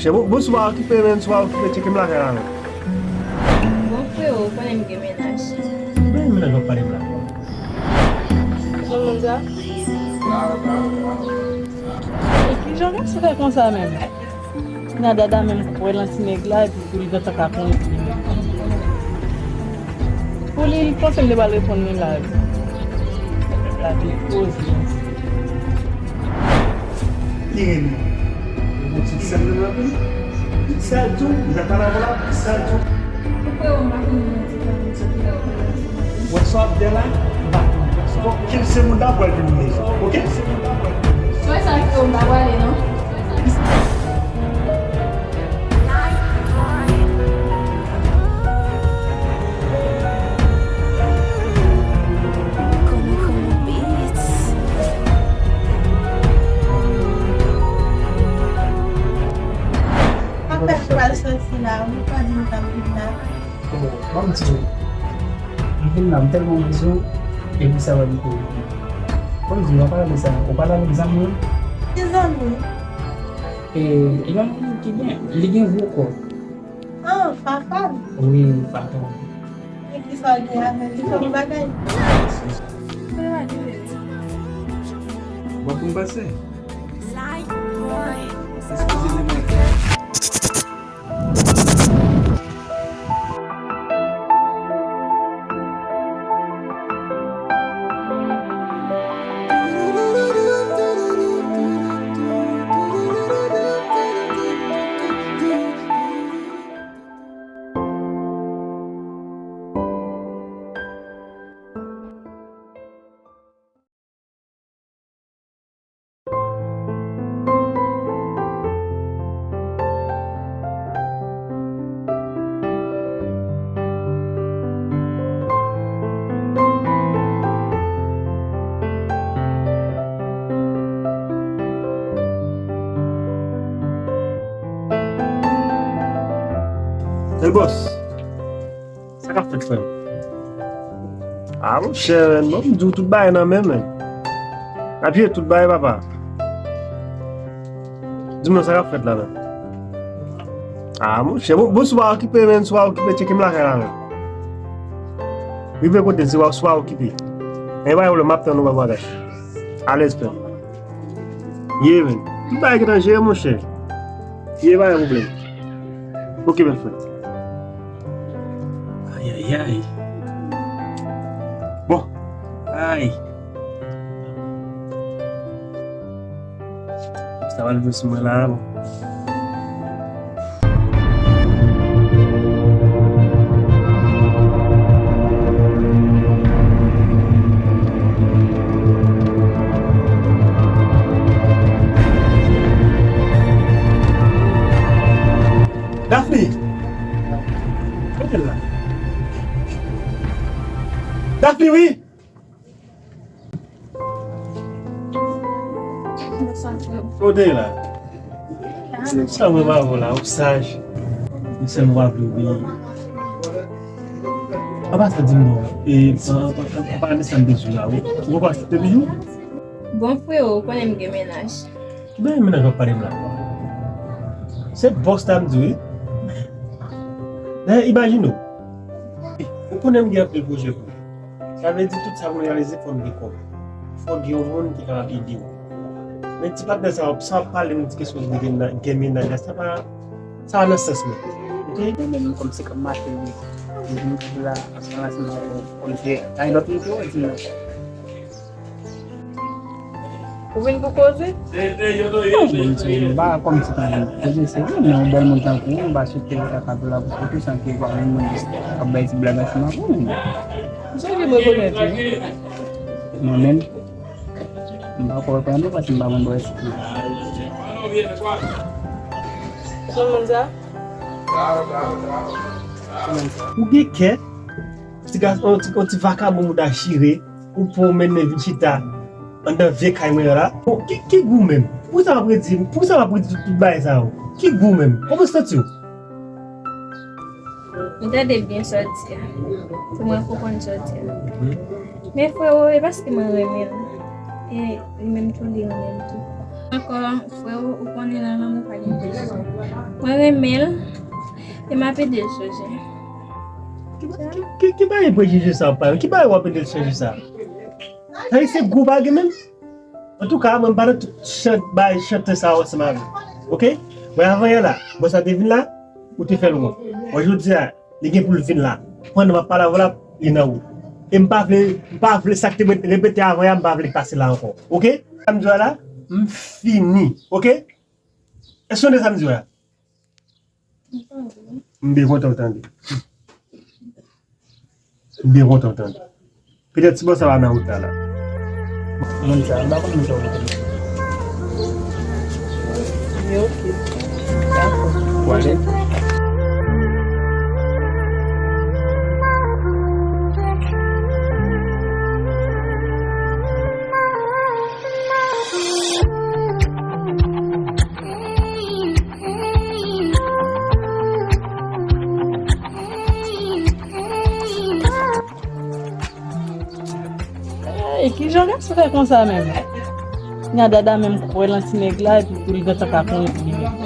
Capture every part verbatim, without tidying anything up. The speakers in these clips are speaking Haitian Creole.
Chè, bon, bon, si w pa okipe, menm, si w pa okipe, tcheke m lakay la, menm. Bon, frewo, ou konnen m gen mennaj. Ki bagay mennaj w ap pale m la? Sou moun sa? E kijan gason fè konsa menm? Nan dada menm k ap wè nan ti nèg la, epi pou li gentan ka konnen. Pou li, li panse m te pral reponn li la, wi. Lavi poze. Li renmen. Ou ti sèl nan men. Tout sa l di w, m t ap pale avè w la, tout sa l di w. Ou kwè w m pa konn moun nan ti fanmi sa ki la. Wè sa w ap fè la, m pa konn. Fòk kil se moun la pou al vin manje. Oke? Sou sa ki yo m pa prale non. Apre pral soti la, ou pa di m t ap vin la. Bon, ban m di w, m vin la, m tèlman bezwen w, e pou sa w ap vin pou ou. Ban m di w, w pa pale sa, ou pale avèk zanmi w? Ki zanmi? E, yon moun ki gen, li gen gwo kò. Ah, Fafan? Wi, Fafan. E kisa w gen avè l? Li fè w bagay? Bon, pou m pase. Eskize m, mwen. Hey, boss. Sa k ap fèt, frè m? Ah, monchè, menn, bon, m di w tout bagay nan men, menn. N ap jere tout bagay, papa. Di m non, sa k ap fèt la, menn? Ah, monchè, bon, bon, si w pa okipe, menn, si w pa okipe, tcheke m lakay la, menn. Rive kote m, si w pa, si w pa okipe. Anyen pa gen pwoblèm, m ap tann ou, papa, bagay. Alèz, frè m. Ye, menn. Tout bagay gentan jere, monchè. Ye, pa gen pwoblèm. Ok, bèl frè. Ayayay. Bon. Ay. Sa va l vin sou mwen la, bon. Daphne! Kote l la? Daphne, wi! Kote l la? Sa mwen pa vle la, ou saj. Ou sèl mwen pa vle obeyi. Apa sa di m non. E, an, an, an, an pa de sa m te di w la, wi. Ou poko aksepte toujou? Bon, frewo, ou konnen m gen mennaj. Ki bagay mennaj w ap pale m la? Se bòs la m di w, wi. Dayè, imajine w. Ou konnen m gen anpil pwojè pou ou. Sa vle di tout sa pou m reyalize, fò m gen kòb. Fò gen yon moun ki kapab ede w. Men ti patnè sa, sa w ap pale m di kesyon de gen, gen mennaj la, sa pa, sa pa nan sans mwen. Ok? Mwen menm kòm se kòm mache wi. Mwen vin la, ansanm ansanm avè w. Kòm se, gen lòt moun ki wè di non. Ou vin pou koze? Non, bon, se, m pa kòm se pa vin pou koze, se vre, men yon bèl moun tankou ou, m pa swete ou ta ka vin la pou koze san ke pa yon moun k ap bay ti blag ansanm avè w, men. Ou sonje m rekonèt ou? Mwen menm, m pa ko rekonèt ou paske m pa konn bò isit. Sou moun sa? Ou gen kè? Ti gason, yon ti, yon ti vakabon mouda chire, ou pran w mennen vin chita anndan vye kay mwen an la. Bon, ki, ki gou menm? Poukisa w ap redi, poukisa w ap redi tout, tout bagay sa yo? Ki gou menm? Kòman w santi w? M tande byen sa w di a. Se mwen k konprann sa w di a. Men frewo, e paske mwen renmen l. E li menm tou, li renmen m tou. Ankò, frè, ou konnen nan lanmou pa gen prejije. Mwen renmen l, e m ap ede l chanje. Ki, ki, ki, ki bagay prejije sa w ap pale? Ki bagay w ap ede l chanje sa? Sa se gwo bagay menm. Antouka, mwen pa nan tout chan, bay chante sa yo ansanm avè w. Oke? Mwen avan yè la, bòs la te vin la, ou te fè l wont. Mwen jodi a, li gen pou l vin la. Pandan m ap pale avè w la, li nan wout. E m pa vle, m pa vle sa k te repete avan yè a, m pa vle pase la ankò. Oke? Sa m di w la, m fini. Oke? Èske w tande sa m di w la? M byen kontan w tande. M byen kontan w tande. Petèt ti bòs sa va nan wout la la. Moun sa, m pa konn moun sa w konn. Yo, ok. Dakò. Ou ale? Ey, kijan gason fè konsa menm? Nya Dada menm kwè lan ti nèg la, epi pou li gentan ka konnen pou li menm.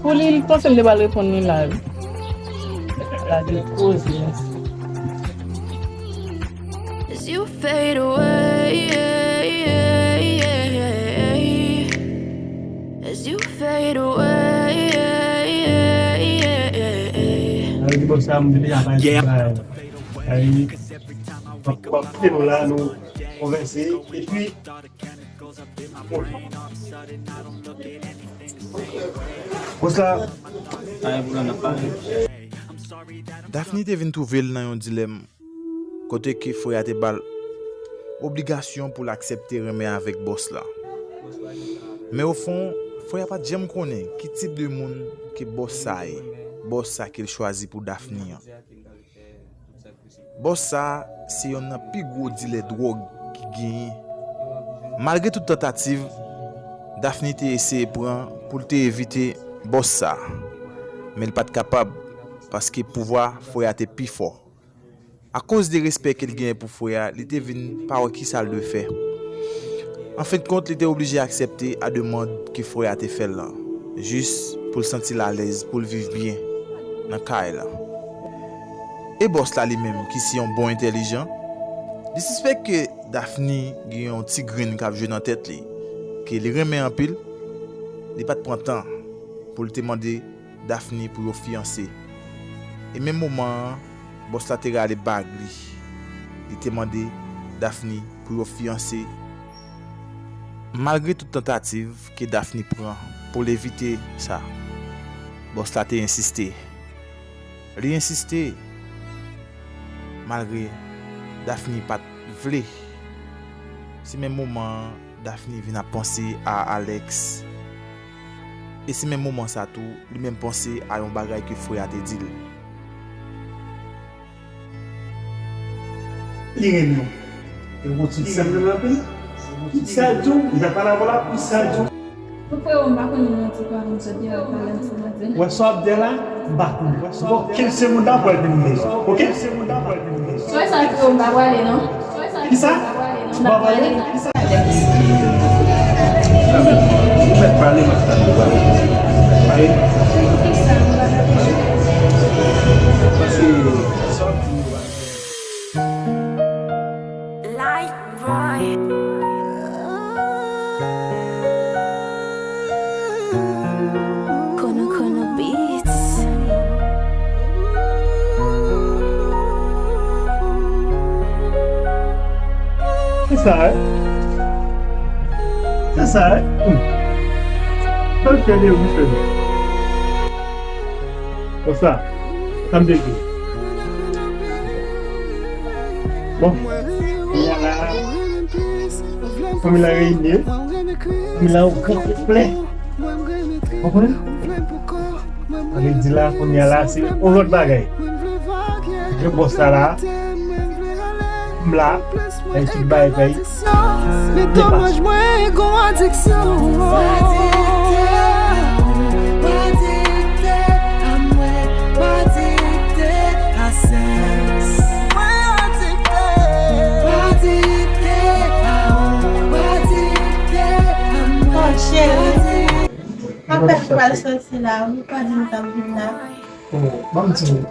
Pou li, li panse m te pral reponn li la, wi. Gade koze, mèsi. As you fade away, as you fade away. Sa vle di bòs sa, m te deja bay ti bagay. Ay, m ap, m ap kite nou la, nou konvèse, epi, bòs la, Daphne te vin twouve l nan yon dilèm. Kote ke frè a te ba l obligasyon pou l aksepte renmen avèk bòs la. Men ofon, frè a pa t janm konnen ki tip de moun ke bòs sa ye, bòs sa ke l chwazi pou Daphne an. Bòs sa se yonn nan pi gwo dilè dwòg ki genyen. Malgre tout tantativ Daphne te eseye pran pou l te evite bòs sa, men l pa t kapab, paske pouvwa frè a te pi fò. Akoz de respè ke l genyen pou frè a, li te vin pa wè kisa l dwe fè. Anfendkont, li te oblije aksepte a demann ke frè a te fè l lan, jis pou l santi l alèz, pou l viv byen nan kay la. E bòs la li menm, ki se yon bon entèlijan, li sispèk ke Daphne gen yon ti grenn k ap jwe nan tèt li, ke li renmen anpil, li pa t pran tan pou l te mande Daphne pou yo fiyanse. E menm moman an, bòs la te rale bag li. Li te mande Daphne pou yo fiyanse. Malgre tout tantativ ke Daphne pran pou l evite sa, bòs la te ensiste. Li ensiste, malgre Daphne pa t vle. Se menm moman an, Daphne vin ap panse a Alex. E se menm moman sa tou, li menm panse a yon bagay ke frè a te di l. Li renmen w. E w gon ti sè l renmen anpil. Ti sè l tou, li ta pale avè w la, ti sè l tou. Ou frè, m pa konn moun nan ti kwa konn sot deyò, pale ansanm avè l. Wè sa w ap di a la, m pa konnen. Bon, kenn segonn apre l vin vle. Oke? Sou sa frè, m pa prale non. Kisa? M pa prale. Ou mèt pale, m ap tande w pale. Pale. Pase sa w ap di yo pale. Life Boy. Kono Kono Beats. Se sa, wi. Se sa, wi. Hmm. Sa l fè de wi, fè de. Konsa, sa m te di. Bon, kounye a la, fanmi la reyini, fanmi la o gran konplè. Konprann? Sa vle di la, kounye a la, se yon lòt bagay. Yo bòs la la, m la, bay tout bagay, bay. Men domaj mwen gon adiksyon. Mwen adikte, mwen adikte a mwen, mwen adikte a sèks. Mwen adikte, mwen adikte a ou, mwen adikte Pral soti la wi, pa di m k ap vin la. Oh, ban m di w,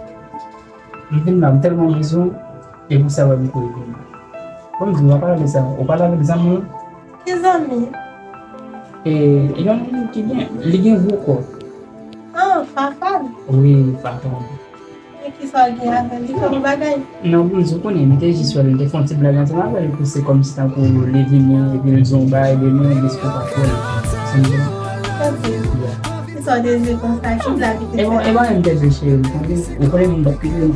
m vin la, m tèlman bezwen w, e pou sa wè m kouri vin la. Ban m di w, w pa lave zam, ou pa lave zam ou? Ki zanmi? E, yon moun ki gen, li gen gwo kò. Ah, Fafan? Wi, Fafan. E kisa w gen avè l? Li fè w bagay? Non, m di w konnen, m te jis wè l, m te fè yon ti blag ansanm avè l, pou se kòmsi tankou li vini, epi l di yon bagay de mwen, epi se pou pa fè l. Sa m di w. Ok. Yeah. Kisa w te di konsa? Ki blag li te fè? E bon, e bon, m te di cheri, ou konnen, ou konnen m bat pil.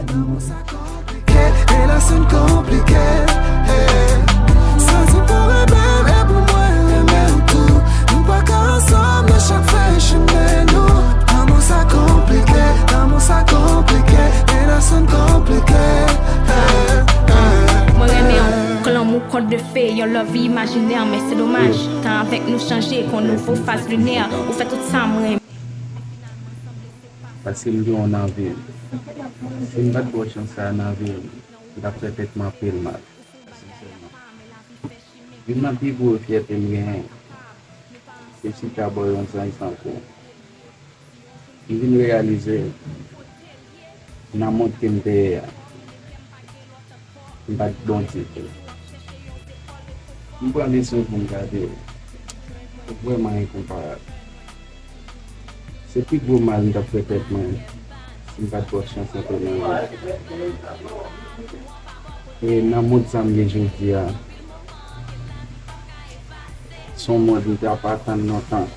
Relasyon konplike, eh. Santi pou renmen, e pou mwen renmen w tou. Nou pa ka ansanm, nan chak fè chemen nou. Lanmou sa konplike, lanmou sa konplike, relasyon konplike, eh, eh. Mwen renmen w, k lanmou kont de fe, yon love imajinè, men se domaj. Tan avèk nou chanje, kon nouvo faz linè, ou fè tout sa mwen renmen. Paske m gen w nan vi m. Si m pa t ba w chans sa a nan vi m, m t ap fè tèt mwen anpil mal. Sensèman. Youn nan pi gwo fyète m genyen, se chita bò yon zanj tankou w. M vin reyalize, nan mond ke m te ye a, m pa t bon ditou. M pran leson pou m gade w. Ou vrèman enkonparab. Se pi gwo mal m t ap fè tèt mwen si m pa t ba w chans antre nan vi m. E nan mond sa m ye jodi a, se yon mond m t ap atann lontan,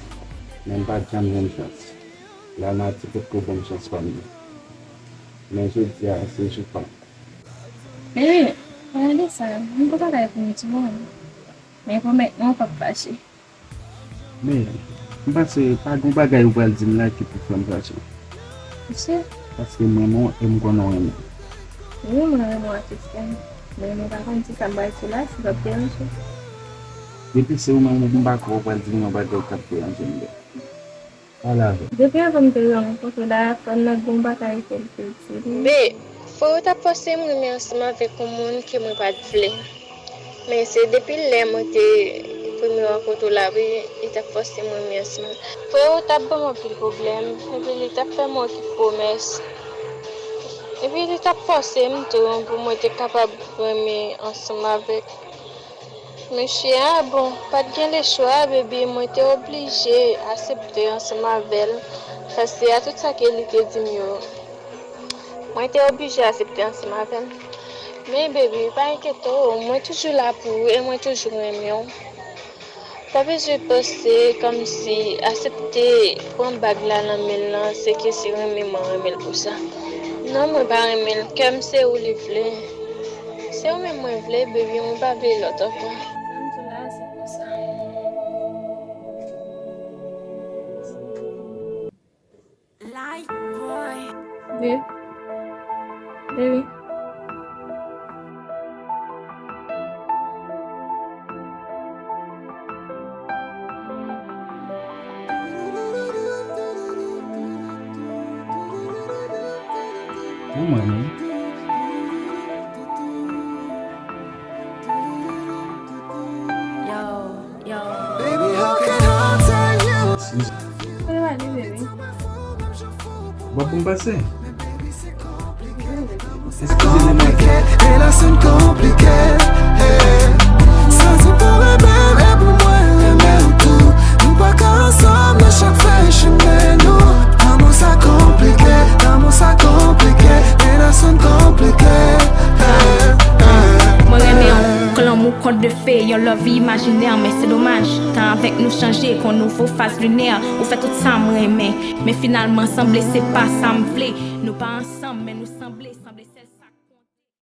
men m pa t janm jwenn chans. Lanati potko ban m chans pa m nan. Men jodi a, se jou pa m. Bebe, pa gade sa, m gon bagay pou m di w. Men pwomèt mwen ou p ap fache. Men, m panse pa gon bagay ou pral di m la ki pou fè m fache. Ou si? Paske m renmen w e m konnen w renmen m. Wi, mwen renmen w ak respè. Men mwen pa konn si sa m pral di la, si l ap deranje w. Depi se ou menm, m pa kwè w pral di m yon bagay k ap deranje m, bebe. Pale avè m. Depi anvan m te rankontre w la, fò n nan gon bagay ke l te di m. Be, frè w t ap fòse m renmen ansanm avèk yon moun ke mwen pa t vle. Men se depi lè mwen te premye rankontre w la, wi, li t ap fòse m renmen ansanm. Frè w t ap ban m anpil pwoblèm, epi li t ap fè m anpil pwomès. Epi li t ap fòse m tou pou mwen te kapab renmen ansanm avèk mesye a. Bon, pa t gen lechwa, baby, mwen te oblije aksepte ansanm avè l, fas a tout sa ke li te di m yo. Mwen te oblije aksepte ansanm avè l. Men, baby, pa enkyete w, mwen toujou la pou ou e mwen toujou renmen w. Pa bezwen panse kòmsi aksepte pran bag la nan men l lan, se ke si renmen mwen renmen l pou sa. Non, mwen pa renmen l, kè m se ou li vle. Se ou menm mwen vle, baby, mwen pa vle lòt ankò. Sa m di w la, se konsa. Baby. Baby. Woman, man. Yo, yo. Baby, how can I tell you? Excuse. Kote w ale, baby? W ap bon pase. Eskize m, manmi. Konplike, relasyon konplike, eh. Santi pou renmen m, e pou mwen renmen w tou. Nou pa ka ansanm nan chak fè chemen nou. Lanmou sa konplike, lanmou sa konplike, relasyon konplike, eh, eh. Mwen renmen w, k lanmou kont de fe, yon love imajinè, men se domaj. Tan avèk nou chanje, kon nouvo faz linè. Ou fè tout sa m renmen, men finalman sanble se pa sa m vle. Nou pa ansanm, men nou